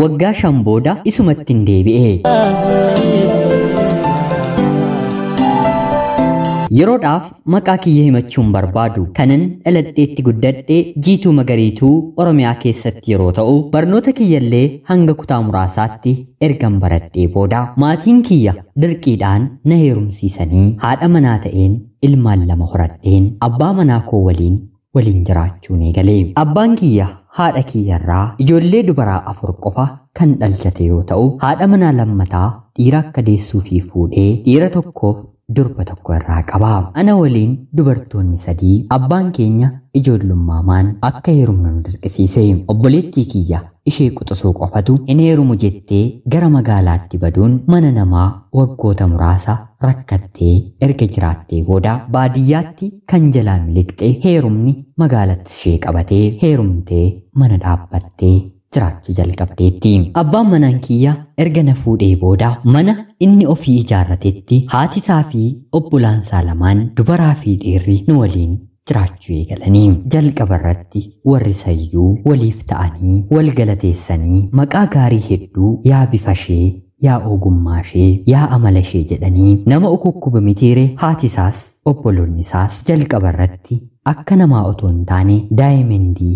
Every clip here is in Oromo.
Waggaa 5 booda isumatti hin deebi'e. Yeroodhaaf maqaa kiyya himachuun barbaadu kanan dhaladheetti guddadhe Jiituu Magariituu Oromiyaa keessatti yeroo ta'u, barnoota kiyyallee hanga kutaa muraasaatti ergan baradhee booda maatiin kiyya dirqiidhaan na heerumsiisanii haadha manaa ta'een ilmaan 2 horadheen abbaa manaa koo waliin jiraachuun eegale. Abbaan kiyya haadha kiyyarraa ijoollee dubaraa 4 qofa kan dhalchate yoo ta'u, haadha manaa lammataa dhiira akka deessuu fi fuudhee dhiira tokkoof durba tokko irraa qaba. Ana waliin dubartoonni 3 abbaan keenya ijoollummaan akka heerumnu nu dirqisiise. Obboleettii kiyya ishee quxisuu qofatu hin heerumu jettee gara magaalaatti baduun mana namaa waggoota muraasa rakkattee erga jiraattee booda baadiyyaatti kan jalaa miliqxe heerumni magaalatti ishee qabatee heerumtee mana dhaabbattee jiraachuu jalqabdeetti. Abbaan manaan kiyya erga na fuudhee booda mana inni ofii ijaarratetti haati isaa fi obbolaansaa lamaan dubaraa fi dhiirri nu waliin jiraachuu eegalanii. Jalqaba irratti warri sayyuu waliif ta'anii wal galateessanii maqaa gaarii hedduu yaa bifa ishee, yaa ogummaa ishee, yaa amala ishee jedhanii nama ukukkuba mitiire. Haati isaas obboloonni isaas jalqaba irratti akka namaa otoo hin taane daayimendii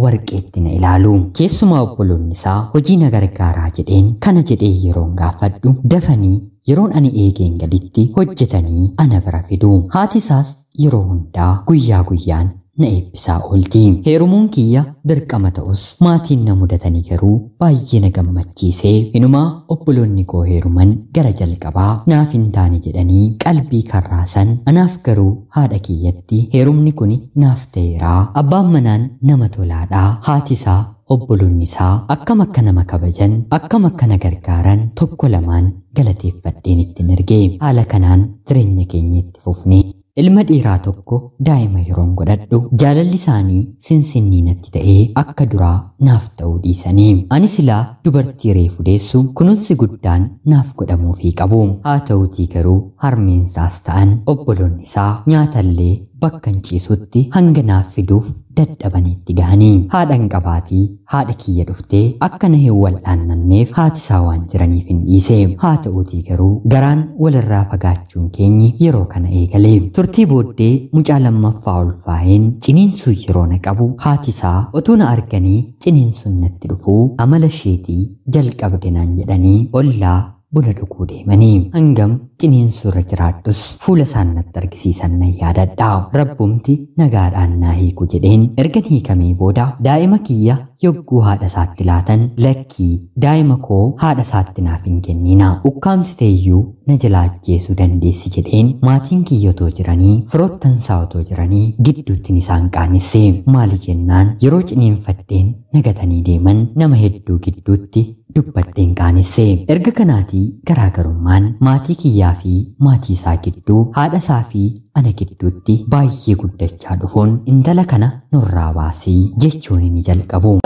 warqeetti na ilaalu. Keessumaa obboloonni isaa hojii na gargaaraa jedheen kana jedhee yeroon gaafadhu dafanii yeroon ani eegeen gaditti hojjetanii ana bira fidu. Haati isaas yeroo hundaa guyyaa guyyaan na eebbisaa oolti. Heerumuun kiyya dirqama ta'us maatiin na mudatanii garuu baay'ee na gammachiisee hinumaa obboloonni koo heeruman gara jalqabaa naaf hin taane jedhanii qalbii karraasan. Anaaf garuu haadha kiyyatti heerumni kun naaf ta'eeraa. Abbaan manaan nama tolaadhaa. Haati isaa obboloonni isaa akkam akka nama kabajan, akkam akka na gargaaran tokko lamaan galateeffadheen ittiin erge. Haala kanaan jireenya keenya itti fufne. Ilma dhiiraa tokko daa'ima yeroon godhadhu jaalalli isaanii sinsinnii natti ta'ee akka duraa naaf ta'uu dhiisanii. Ani silaa dubartii reefu deessu kunuunsi guddaan naaf godhamuufii qabu. Haa ta'uutii garuu harmeensaas ta'an obboloonni isaa nyaatallee bakka hin ciisutti hanga naaf fiduuf dadhabaniitti gahanii. Haadhan qabaatii haadha kiyya dhuftee akka na hin wal'aannanneef haati isaa waan jiraniif hin dhiise. Haa ta'uutii garuu garaan walirraa fagaachuun keenyi yeroo kana eegale. Turtii booddee mucaa lammaffaa ulfaa'een ciniinsuu yeroo na qabu haati isaa otuu na arganii ciniinsuun natti dhufuu amala isheetii jalqabde naan jedhanii ollaa buna dhuguu deemanii. Hangam ciniinsuu irra jiraadhus fuula isaan natti argisiisan nan yaadadha. Rabbumti nagaadhaan naa hiiku jedheen ergan hiikamee booda daa'ima kiyya yogguu haadha isaatti laatan lakkii daa'ima koo haadha isaatti naaf hin kennina, ukkaamsiteeyyuu na jalaa ajjeesuu dandeessi jedheen maatiin kiyya otoo jiranii firoottansaa otoo jiranii gidduuttiin isaan qaanisse. Maali jennaan yeroo ciniinfadheen nagatanii deeman nama hedduu gidduutti dubbadheen qaanisse. Erga kanaatii garaagarummaan maatii kiyyaa fi maatii isaa gidduu haadha isaa fi ana gidduutti baay'ee guddachaa dhufuun intala kana nurraa baasii jechuun ni jalqabu.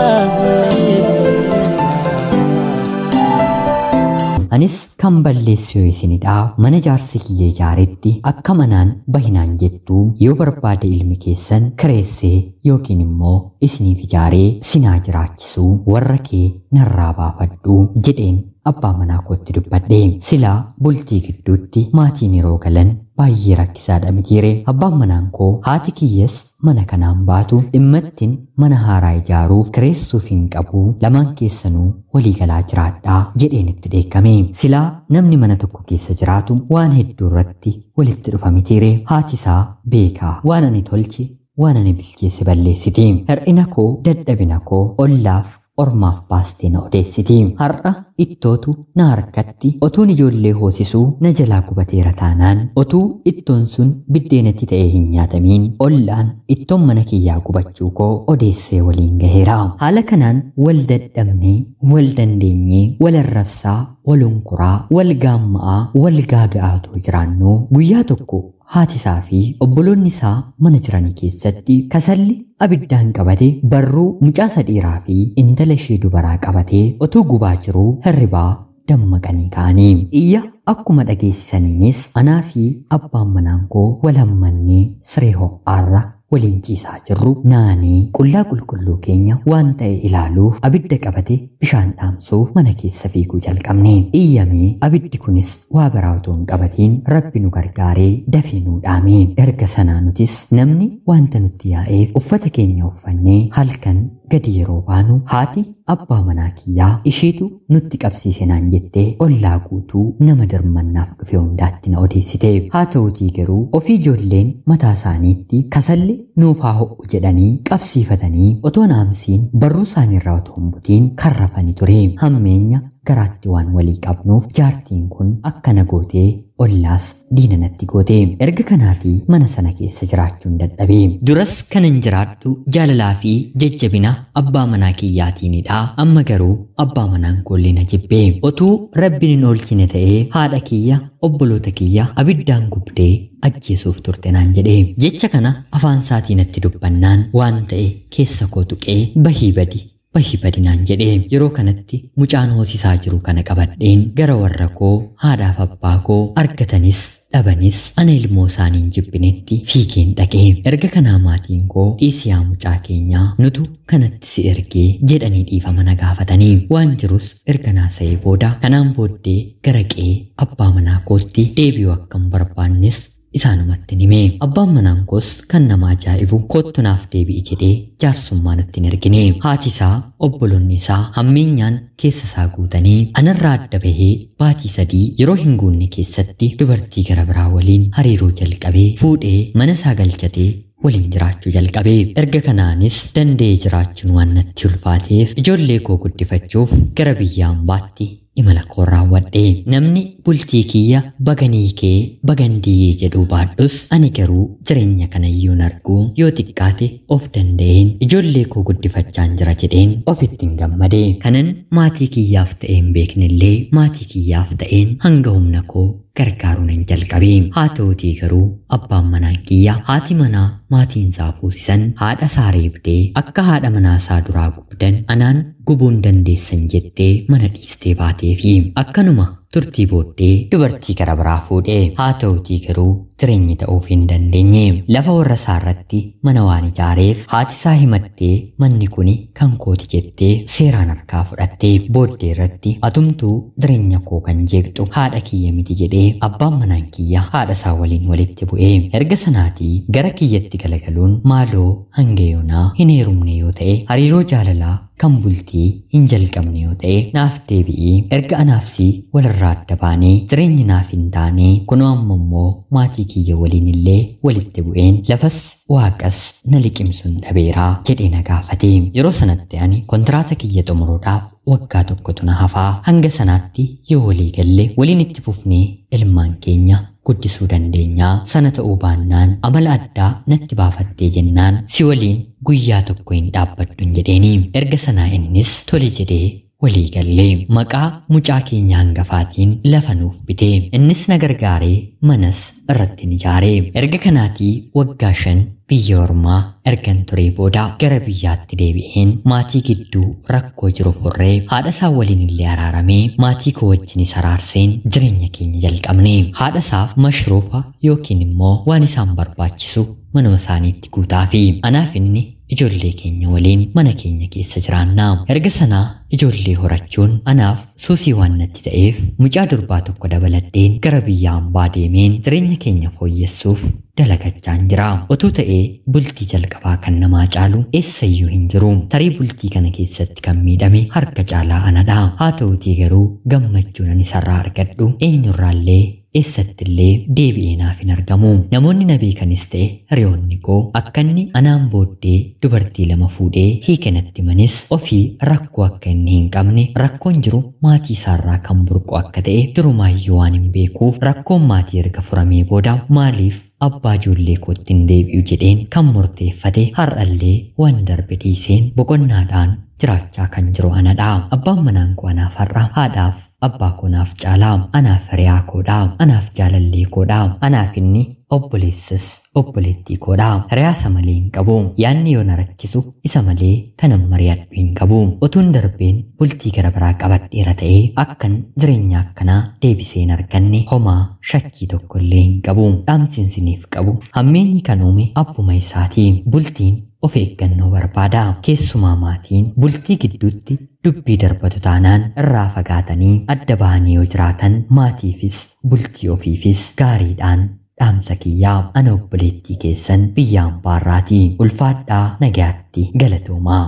Anis kan balleessu isinidha. Mana jaarsi kiyya ijaaretti akka manaan bahinaan jettuu yoo barbaade ilmi keessan kireessee yookiin immoo isiniif ijaaree sinaa jiraachisuu warra kee narraa baafadhu jedheen abbaa manaa kootti dubbadhe. Silaa bultii gidduutti maatiin yeroo galan baay'ee rakkisaadha mitiire. Abbaan manaan koo haati kiyyas mana kanaan baatu dhimmattiin mana haaraa ijaaruuf kireessuuf hin qabu, lamaan keessanuu walii galaa jiraadhaa jedheen itti dheekkame. Silaa namni mana tokko keessa jiraatu waan hedduu irratti walitti dhufa mitiire. Haati isaa beekaa waan ani tolche waan ani bilcheesse balleessiti. Hir'ina koo dadhabina koo ollaaf ormaaf baastee na odeessiti. Har'a ittootu na harkatti otuun ijoollee hoosisuu na jalaa gubateera taanaan otuu ittoon sun biddeenatti ta'ee hin nyaatamiin ollaan ittoon mana kiyyaa gubachuu koo odeessee waliin gaheera. Haala kanaan wal dadhabnee wal dandeenyee wal arrabsaa wal hunkuraa wal gaamma'aa wal gaaga'aa otoo jiraannuu guyyaa tokko haati isaa fi obboloonni isaa mana jiranii keessatti kasalli abiddaan qabate barruu mucaa isa dhiiraa fi intala ishee dubaraa qabatee otuu gubaa jiruu hirribaa dammaqanii ka'anii. Iyya akkuma dhageessisaniinis anaa fi abbaan manaan koo wal hammannee siree ho'aarra waliin ciisaa jirru naanii qullaa qulqulluu keenya waan ta'e ilaaluuf abidda qabate bishaan dhaamsuuf mana keessa fiiguu jalqabne. Iyyamee abiddi kunis waa biraa otoo hin qabatiin Rabbi nu gargaaree dafee nuu dhaame. Erga sanaa nutis namni wanta nutti yaa'eef uffata keenya uffannee halkan gadi yeroo baanu haati abbaa manaa kiyyaa ishiitu nutti qabsiise naan jettee ollaa guutuu nama dirmannaaf dhufe hundaatti na odeessite. Haa ta'utii garuu ofii ijoolleen mataa isaaniitti kasalli nuuf haa ho'u jedhanii qabsiifatanii otoo naamsiin barruu isaaniirraa otoo hin butiin kan rafani ture. Hammeenya garaatti waan walii qabnuuf jaartiin kun akkana gootee ollaas diina natti goote. Erga kanaatii mana sana keessa jiraachuun dadhabe. Duras kanan jiraadhu jaalalaa fi jajjabina abbaa manaa kiyyaatiinidha. Amma garuu abbaa manaan koollee na jibbe. Otuu Rabbiin hin oolchine ta'ee haadha kiyya obboloota kiyya abiddaan gubdee ajjeesuuf turte naan jedhe. Jecha kana afaan isaatiin natti dubbannaan waan ta'e keessa koo tuqee bahii badi bahii badi naan jedhe. Yeroo kanatti mucaan hoosisaa jiru kana qabadheen gara warra koo haadhaaf abbaa koo argatanis dhabanis ana ilmoo isaaniin jibbinetti fiigeen dhaqee. Erga kanaa maatiin koo dhiisiyaa mucaa keenyaa nutu kanatti si ergee jedhanii dhiifama na gaafatanii waan jirus erga naasa'ee booda kanaan booddee gara qe'ee abbaa manaa kootti deebi'uu akka hin barbaannes isaanumatti hime. Abbaan manaan koos kan nama ajaa'ibu kottu naaf deebi'i jedhee jaarsummaa nutti hin ergine. Haati isaa obboloonni isaa hammeenyaan keessa isaa guutanii anarraa adda bahee baatii 3 yeroo hin guunne keessatti dubartii gara biraa waliin hariiroo jalqabee fuudhee mana isaa galchatee waliin jiraachuu jalqabee. Erga kanaanis danda'ee jiraachuun waan natti ulfaateef ijoollee koo guddifachuuf gara biyya hambaatti imala koo raawwadhe. Namni bultii kiyya baganii kee bagandiyyee jedhuu baadhus ani garuu jireenya kana iyyuu hin argu, yoo xiqqaate of danda'een ijoollee koo guddifachaan jira jedheen ofittiin gammade. Kanan maatii kiyyaaf ta'een beeknellee maatii kiyyaaf ta'een hanga humna koo gargaaruu nan jalqabe. Haa ta'utii garuu abbaan manaa kiyya haati manaa maatiin isaa fuusisan haadha isaa reebdee akka haadha manaa isaa duraa gubdan anaan gubuun dandeessan jettee mana dhiistee baateefi akkanuma turtii booddee dubartii gara biraa fuudhee. Haa ta'utii garuu jireenyi ta'uuf hin dandeenye. Lafa warra isaa irratti mana waan ijaareef haati isaa himattee manni kuni kan kooti jettee seeraan harkaa fudhattee booddee irratti atumtuu jireenya koo kan jeeqxu haadha kiyya miti jedhee abbaan manaan kiyya haadha isaa waliin walitti bu'ee. Erga sanaatii gara kiyyatti galagaluun maaloo hanga yoonaa hin heerumne yoo ta'e hariiroo jaalalaa kan bultii hin jalqabne yoo ta'e naaf deebi'ii erga anaafsi walirraa adda baanee jireenyi naaf hin taane kunoo amma immoo maatii kiyya waliin illee walitti bu'een lafas waaqas na liqimsuun dhabeeraa jedhee na gaafate. Yeroo sanatti ani kontiraata kiyya xumuruudhaaf waggaa tokkotu na hafaa, hanga sanaatti yoo walii galle waliin itti fufnee ilmaan keenya guddisuu dandeenyaa, sana ta'uu baannaan amala addaa natti baafattee jennaan si waliin guyyaa tokko hin dhaabbadhu jedheeni. Erga sanaa innis tole jedhee walii gallee maqaa mucaa keenya hangafaatiin lafa nuuf bitee innis na gargaaree manas irratti ni ijaaree. Erga kanaatii waggaa 5 biyya ormaa ergan turee booda gara biyyaatti deebi'een maatii gidduu rakkoo jiru furree haadha isaa waliin illee araaramee maatii koo wajjinis araarseen jireenya keenya jalqabne. Haadha isaaf mashruufa yookiin immoo waan isaan barbaachisu manuma isaaniitti guutaa fi anaaf inni ijoollee keenya waliin mana keenya keessa jiraanna. Erga sanaa ijoollee horachuun anaaf suusii waan natti ta'eef mucaa durbaa tokko dabaladheen gara biyya hambaa deemeen jireenya keenya fooyyessuuf dalagachaan jira. Otuu ta'ee bultii jalqabaa kan namaa caalu eessayyuu hin jiru. Tarii bultii kana keessatti kan miidhame harka caalaa anadha. Haa ta'utii garuu gammachuun ani isarraa argadhu eenyurraallee eessattillee deebi'ee naaf hin argamu. Namoonni na beekanis ta'e hiriyoonni koo akka inni anaan booddee dubartii 2 fuudhee hiike natti manis ofii rakkoo akka inni hin qabne rakkoon jiru maatii isaarraa kan burqu akka ta'e durumaayyuu waan hin beekuuf rakkoon maatii erga furamee booda maaliif abbaa ijoollee kootti hin deebi'u jedheen kan murteeffate har'allee waan darbe dhiiseen boqonnaadhaan jiraachaa kan jiru anadha. Abbaan manaan koo anaaf har'a haadhaaf abbaa koo naaf caalaa, anaaf hiriyaa koodha, anaaf jaalallee koodha, anaaf inni obboleessas obboleettii koodha. Hiriyaa isa malee hin qabu. Yaanni yoo na rakkisu isa malee kanan mari'adhu hin qabu. Otuun darbeen bultii gara biraa qabadheera ta'ee akkan jireenya akkanaa deebisee hin arganne homaa shakkii tokko illee hin qabu. Dhaamsi isiniif qabu hammeenyi kan uume abbuma isaati. Bultiin of eeggannoo barbaada. Keessumaa maatiin bultii gidduutti dubbii darbatu taanaan irraa fagaatanii adda bahanii yoo jiraatan maatiifis bultii ofiifis gaariidhaan dhaamsa kiyyaa. Ana obboleettii keessan biyya ambaarraatii. Ulfaadhaa, nagayaatti, galatoomaa.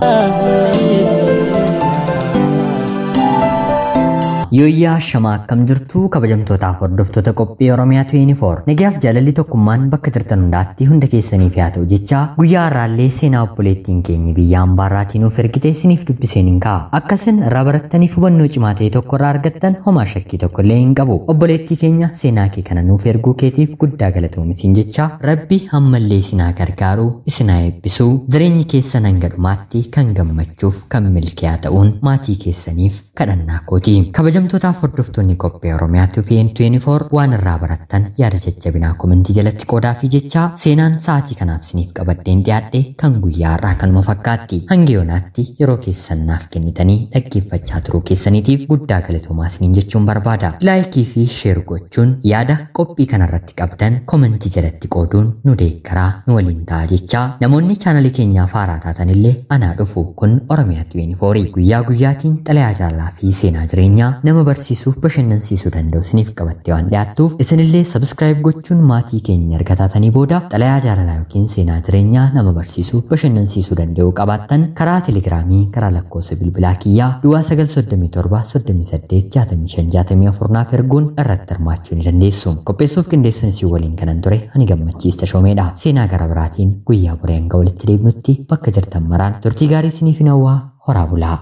Yooyyaa shamaa, akkam jirtu kabajamtootaaf hordoftoota qophii Oromiyaa 24? Nagayaaf jaalalli tokkummaan bakka jirtan hundaatti hunda keessaniif haa ta'u jechaa, guyyaa har'aallee seenaa obboleettiin keenya biyya ambaarraatii nuuf ergite isiniif dubbiseen hin ka'a. Akkasin irraa barattaniif hubannoo cimaa ta'e tokko irraa argattan homaa shakkii tokko illee hin qabu. Obboleettii keenya, seenaa kee kana nuuf erguu keetiif guddaa galatoomi jechaa, Rabbi ammallee isin haa gargaaru, isin haa eebbisu. Jireenyi keessan hanga dhumaatti kan gammachuuf kan milkiyaa ta'uun maatii keessaniif kadhannaa kooti. Kabajamtootaaf hordoftoonni qophii Oromiyaa 24, waan irraa barattan yaada jajjabinaa komentii jalatti qoodaa fi jechaa, seenaan sa'aatii kanaaf isiniif qabadheen dhiyaadhe kan guyyaa har'aa kanuma fakkaatti. Hanga yoonaatti yeroo keessan naaf kennitanii dhaggeeffachaa turuu keessaniitiif guddaa galatoomaa isiniin jechuun barbaada. Laayikii fi share gochuun yaada qophii kanarratti qabdan komentii jalatti qooduun nu deeggaraa, nu waliin ta'a jechaa, namoonni chaanalii keenyaaf haaraa taatanillee anaa dhufu. Kun Oromiyaa 24, guyyaa guyyaatiin xalayaa jaalalaa fi seenaa jireenyaa nama barsiisuuf bashannansiisuu danda'u isiniif qabattee waan dhiyaattuuf, isinillee subscribe gochuun maatii keenya erga taatanii booda xalayaa jaalalaa yookiin seenaa jireenyaa nama barsiisuuf bashannansiisuu danda'u qabaattan karaa Telegiraamii, karaa lakkoofsa bilbilaa kiyyaa duwwaa 937 38 65 64 naaf erguun irratti hirmaachuu ni dandeessu. Qopheessuuf qindeessuun isin waliin kanan ture ani Gammachiis Tashoomeedha. Seenaa gara biraatiin guyyaa boree hanga walitti deebinutti bakka jirtan maraan turtii gaarii isiniif hawwaa, horaa bulaa.